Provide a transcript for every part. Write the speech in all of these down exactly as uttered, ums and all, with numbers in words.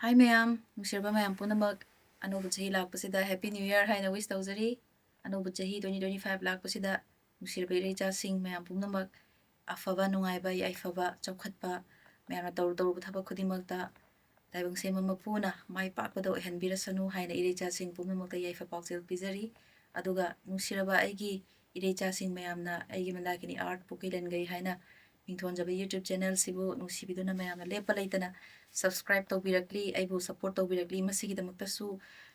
ꯍꯥꯏ ꯃꯌꯥꯝ, ꯅꯨꯡꯁꯤꯔꯕ ꯃꯌꯥꯝ ꯄꯨꯝꯅꯃꯛ, ꯑꯅꯧꯕ ꯆꯍꯤ ꯂꯥꯛꯄꯁꯤꯗ Happy New Year ꯍꯥꯏꯅ wish ꯇꯧꯖꯔꯤ꯫ ꯑꯅꯧꯕ ꯆꯍꯤ twenty twenty-five ꯂꯥꯛꯄꯁꯤꯗ ꯅꯨꯡꯁꯤꯔꯕ ꯏꯔꯩꯆꯥꯁꯤꯡ ꯃꯌꯥꯝ ꯄꯨꯝꯅꯃꯛ ꯑꯐꯕ, ꯅꯨꯡꯉꯥꯏꯕ, ꯌꯥꯏꯐꯕ, ꯆꯥꯎꯈꯠꯄ, ꯃꯌꯥꯝꯅ ꯇꯧꯔꯨ ꯇꯧꯔꯨꯕ ꯊꯕꯛ ꯈꯨꯗꯤꯡꯃꯛꯇ ꯇꯥꯏꯕꯪ ꯁꯦꯝꯕ ꯃꯄꯨꯅ ꯃꯥꯏ ꯄꯥꯛꯄꯗ ꯑꯣꯏꯍꯟꯕꯤꯔꯁꯅꯨ ꯍꯥꯏꯅ ꯏꯔꯩꯆꯥꯁꯤꯡ ꯄꯨꯝꯅꯃꯛꯇ ꯌꯥꯏꯐ ꯄꯥꯎꯖꯦꯜ ꯄꯤꯖꯔꯤ꯫ ꯑꯗꯨꯒ ꯅꯨꯡꯁꯤꯔꯕ ꯑꯩꯒꯤ ꯏꯔꯩꯆꯥꯁꯤꯡ ꯃꯌꯥꯝꯅ ꯑꯩꯒꯤ ꯃꯟꯗꯥꯀꯤꯅꯤ Art ꯄꯨꯀꯩ ꯂꯦꯟꯒꯩ ꯍꯥꯏꯅ ꯃꯤꯡꯊꯣꯟꯖꯕ YouTube channel ꯁꯤꯕꯨ ꯅꯨꯡꯁꯤꯕꯤꯗꯨꯅ ꯃꯌꯥꯝꯅ ꯂꯦꯞꯄ ꯂꯩꯇꯅ subscribe ꯇꯧꯕꯤꯔꯛꯂꯤ, ꯑꯩꯕꯨ support ꯇꯧꯕꯤꯔꯛꯂꯤ꯫ ꯃꯁꯤꯒꯤꯗꯃꯛꯇꯁꯨ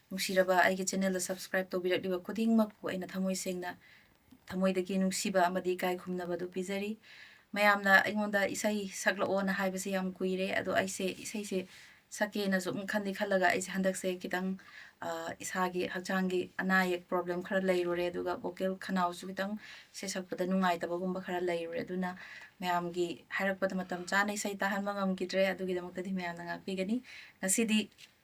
ꯅꯨꯡꯁꯤꯔꯕ ꯑꯩꯒꯤ channelꯗ subscribe ꯇꯧꯕꯤꯔꯛꯂꯤꯕ ꯈꯨꯗꯤꯡꯃꯛꯄꯨ ꯑꯩꯅ ꯊꯃꯣꯏ ꯁꯦꯡꯅ, ꯊꯃꯣꯏꯗꯒꯤ ꯅꯨꯡꯁꯤꯕ ꯑꯃꯗꯤ ꯏꯀꯥꯏ ꯈꯨꯝꯅꯕꯗꯨ ꯄꯤꯖꯔꯤ꯫ ꯃꯌꯥꯝꯅ ꯑꯩꯉꯣꯟꯗ ꯏꯁꯩ ꯁꯛꯂꯛꯑꯣꯅ ꯍꯥꯏꯕꯁꯦ ꯌꯥꯝ ꯀꯨꯏꯔꯦ, ꯑꯗꯣ ꯑꯩꯁꯦ ꯏꯁꯩꯁꯦ ꯁꯛꯀꯦꯅ ꯁꯨꯝ ꯈꯟꯗꯤ ꯈꯜꯂꯒ ꯑꯩꯁꯦ ꯍꯟꯗꯛꯁꯦ ꯈꯤꯇꯪ, ꯑ, ꯏꯁꯥꯒꯤ ꯍꯛꯆꯥꯡꯒꯤ ꯑꯅꯥ ꯑꯌꯦꯛ problem ꯈꯔ ꯂꯩꯔꯨꯔꯦ, ꯑꯗꯨꯒ vocal ꯈꯅꯥꯎꯁꯨ ꯈꯤꯇꯪ ꯏꯁꯩ ꯁꯛꯄꯗ ꯅꯨꯡꯉꯥꯏꯇꯕꯒꯨꯝꯕ ꯈꯔ ꯂꯩꯔꯨꯔꯦ꯫ ꯑꯗꯨꯅ ꯃꯌꯥꯝꯒꯤ ꯍꯥꯏꯔꯛꯄꯗ ꯃꯇꯝ ꯆꯥꯅ ꯏꯁꯩ ꯇꯥꯍꯟꯕ ꯉꯝꯈꯤꯗ꯭ꯔꯦ, ꯑꯗꯨꯒꯤꯗꯃꯛꯇꯗꯤ ꯃꯌꯥꯝꯅ ꯉꯥꯛꯄꯤꯒꯅꯤ꯫ ꯉꯁꯤꯗꯤ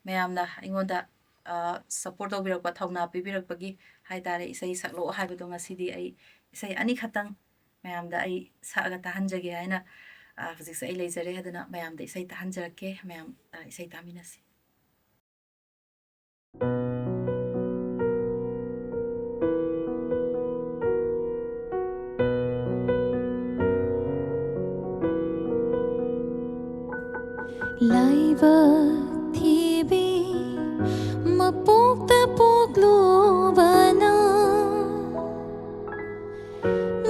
ꯃꯌꯥꯝꯅ ꯑꯩꯉꯣꯟꯗ, ꯑ, support ꯇꯧꯕꯤꯔꯛꯄ, ꯊꯧꯅꯥ ꯄꯤꯕꯤꯔꯛꯄꯒꯤ ꯍꯥꯏꯇꯥꯔꯦ, ꯏꯁꯩ ꯁꯛꯂꯛꯑꯣ ꯍꯥꯏꯕꯗꯣ ꯉꯁꯤꯗꯤ ꯑꯩ ꯏꯁꯩ ꯑꯅꯤꯈꯛꯇꯪ ꯃꯌꯥꯝꯗ ꯑꯩ ꯁꯛꯑꯒ ꯇꯥꯍꯟꯖꯒꯦ ꯍꯥꯏꯅ, ꯑ, ꯍꯧꯖꯤꯛꯁꯦ ꯑꯩ ꯂꯩꯖꯔꯦ꯫ ꯑꯗꯨꯅ ꯃꯌꯥꯝꯗ ꯏꯁꯩ ꯇꯥꯍꯟꯖꯔꯛꯀꯦ꯫ ꯃꯌꯥꯝ, ꯑ, ꯏꯁꯩ ꯇꯥꯃꯤꯟꯅꯁꯤ꯫ ꯂꯥꯏꯕꯛ ꯊꯤꯕꯤ ꯃꯄꯣꯛꯇ ꯄꯣꯛꯂꯨꯕꯅ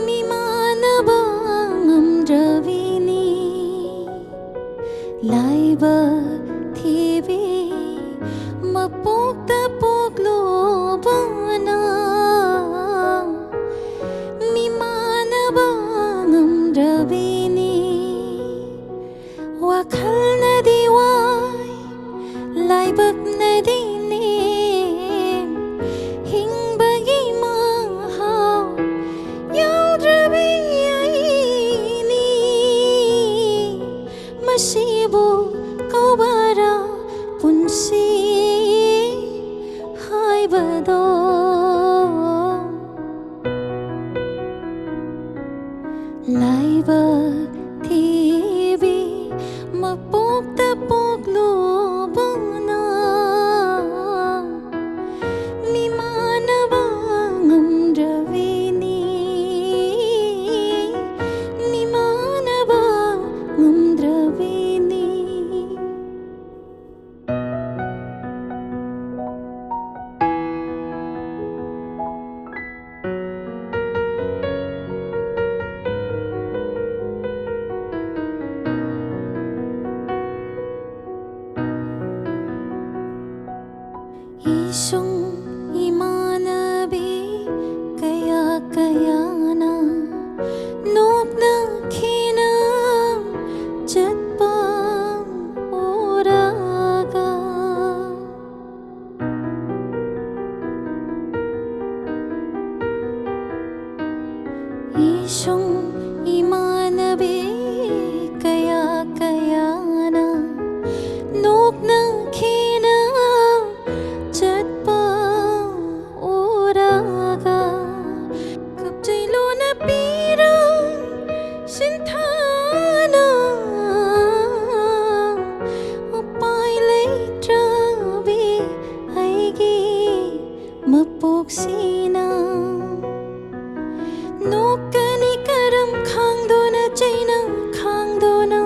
ꯃꯤꯃꯥꯟꯅꯕ ꯉꯝꯗ꯭ꯔꯕꯤꯅꯤ꯫ ꯂꯥꯏꯕꯛ ꯊꯤꯕꯤ ꯃꯄꯣꯛꯇ ꯄꯣꯛꯂꯨꯕꯅ ꯃꯤꯃꯥꯟꯅꯕ ꯉꯝꯗ꯭ꯔꯕꯤꯅꯤ꯫ ꯋꯥꯈꯜꯅꯗꯤ ꯋꯥꯏ, ꯂꯥꯏꯕꯛꯅꯗꯤ ꯅꯦꯝ, ꯍꯤꯡꯕꯒꯤ ꯃꯍꯥꯎ ꯌꯥꯎꯗ꯭ꯔꯕꯤ ꯑꯩꯅꯤ꯫ ꯃꯁꯤꯕꯨ ꯀꯧꯕꯔꯥ ꯄꯨꯟꯁꯤ ꯍꯥꯏꯕꯗꯣ? ꯂꯥꯏꯕꯛ ꯊꯤꯕꯤ ꯃꯄꯣꯛꯇ ꯄꯣꯛꯂꯨꯕ ꯁꯨꯡ ꯏꯃꯥꯟꯅꯕꯤ ꯀꯌꯥ ꯀꯌꯥꯅ ꯅꯣꯛꯅꯈꯤꯅ ꯆꯠꯄ ꯎꯔꯒ꯫ ꯏꯁꯨꯡ ꯏꯃꯥꯟꯅꯕꯤ ꯀꯌꯥ ꯀꯌꯥꯅ ꯅꯣꯛꯅꯈꯤꯅ ꯆꯠꯄ ꯎꯔꯒ꯫ ꯀꯞꯆꯩ ꯂꯣꯟꯅ ꯄꯤꯔ ꯁꯤꯟꯊꯥꯅ ꯎꯄꯥꯏ ꯂꯩꯇ꯭ꯔꯕꯤ ꯑꯩꯒꯤ ꯃꯄꯣꯛꯁꯤꯅ꯫ ꯅꯣꯛꯀꯅꯤ ꯀꯔꯝ ꯈꯥꯡꯗꯨꯅ ꯆꯩꯅ ꯈꯥꯡꯗꯨꯅ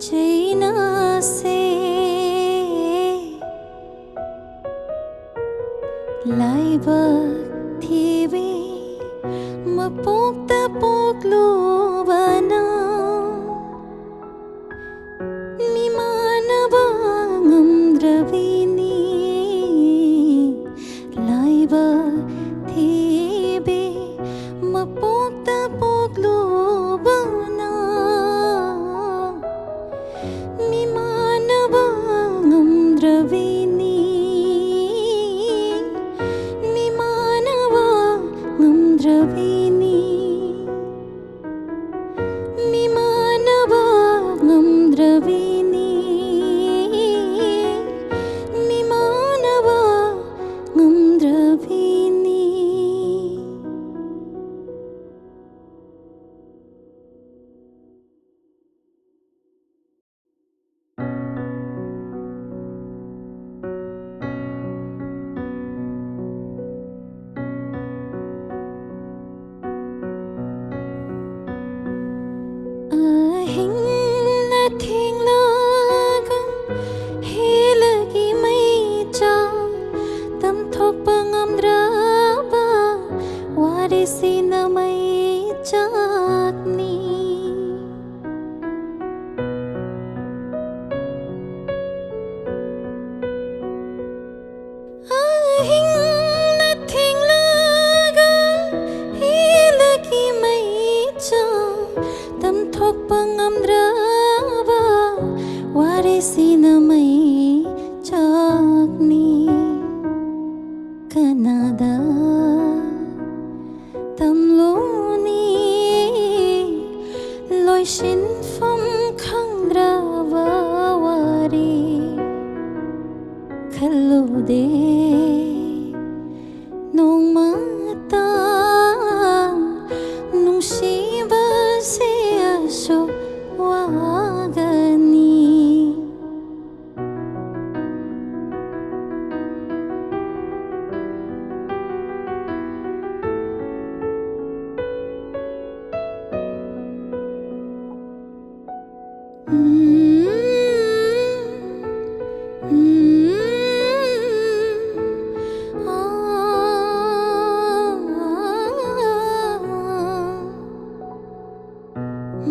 ꯆꯩꯅꯁꯦ꯫ ꯂꯥꯏꯕꯛ ꯊꯤꯕꯤ ꯃꯄꯣꯛꯇ ꯄꯣꯛꯂꯨꯕꯅ ꯃꯤꯃꯥꯟꯅꯕ ꯉꯝꯗ꯭ꯔꯕꯤꯅꯤ꯫ ꯂꯥꯏꯕꯛ ꯊꯤꯕꯤ ꯃꯄꯣꯛꯇ ꯄꯣꯛꯂꯨꯕꯅ ꯃꯤꯃꯥꯟꯅꯕ ꯉꯝꯗ꯭ꯔꯕꯤꯅꯤ꯫ ꯃꯤꯃꯥꯟꯅꯕ ꯉꯝꯗ꯭ꯔꯕꯤꯅꯤ꯫ ꯅꯃꯩ ꯆꯥꯛꯅꯤ꯫ ꯀꯅꯥꯗ ꯇꯝꯂꯨꯅꯤ ꯂꯣꯏꯁꯤꯟꯐꯝ ꯈꯪꯗ꯭ꯔꯕ ꯋꯥꯔꯤ? ꯈꯜꯂꯨꯗꯦ ꯅꯣꯡꯃꯇ ꯅꯨꯡꯁꯤꯕꯁꯦ ꯑꯁꯨꯛ ꯋꯥꯒꯅꯤ꯫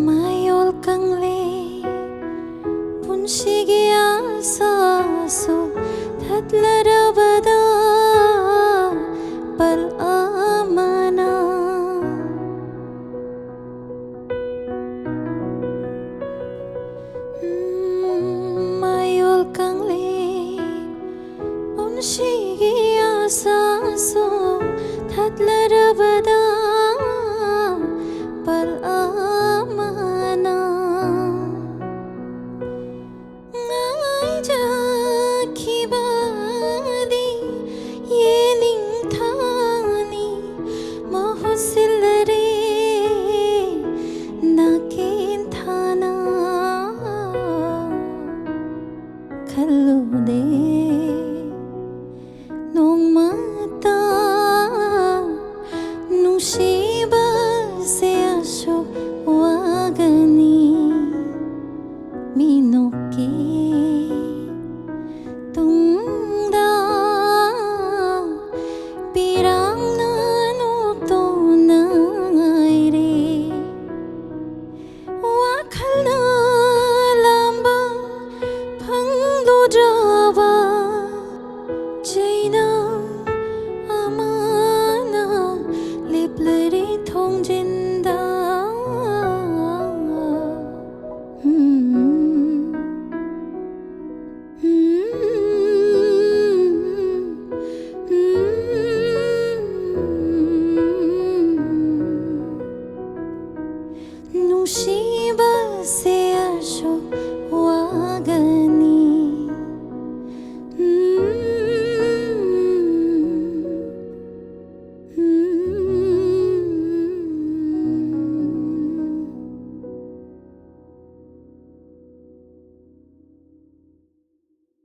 ꯃꯌꯣꯜ ꯀꯪꯂꯦ ꯄꯨꯟꯁꯤꯒꯤ ꯑꯁꯥꯁꯨ ꯊꯠꯂꯔꯕꯗ ꯄꯜ ꯑꯃꯅ꯫ ꯃꯌꯣꯜ ꯀꯪꯂꯦ ꯄꯨꯟꯁꯤꯒꯤ ꯑꯁꯥꯁꯨ ꯊꯠꯂꯔꯕꯗ ꯄꯜ ꯑꯃꯅ꯫ ꯉꯥꯏꯖꯈꯤꯕꯗꯤ ꯌꯦꯅꯤꯡꯊꯥꯅꯤ ꯃꯍꯨꯠ ꯁꯤꯜꯂꯔꯦ ꯅꯥꯀꯦꯟꯊꯥꯅ꯫ ꯈꯜꯂꯨꯗꯦ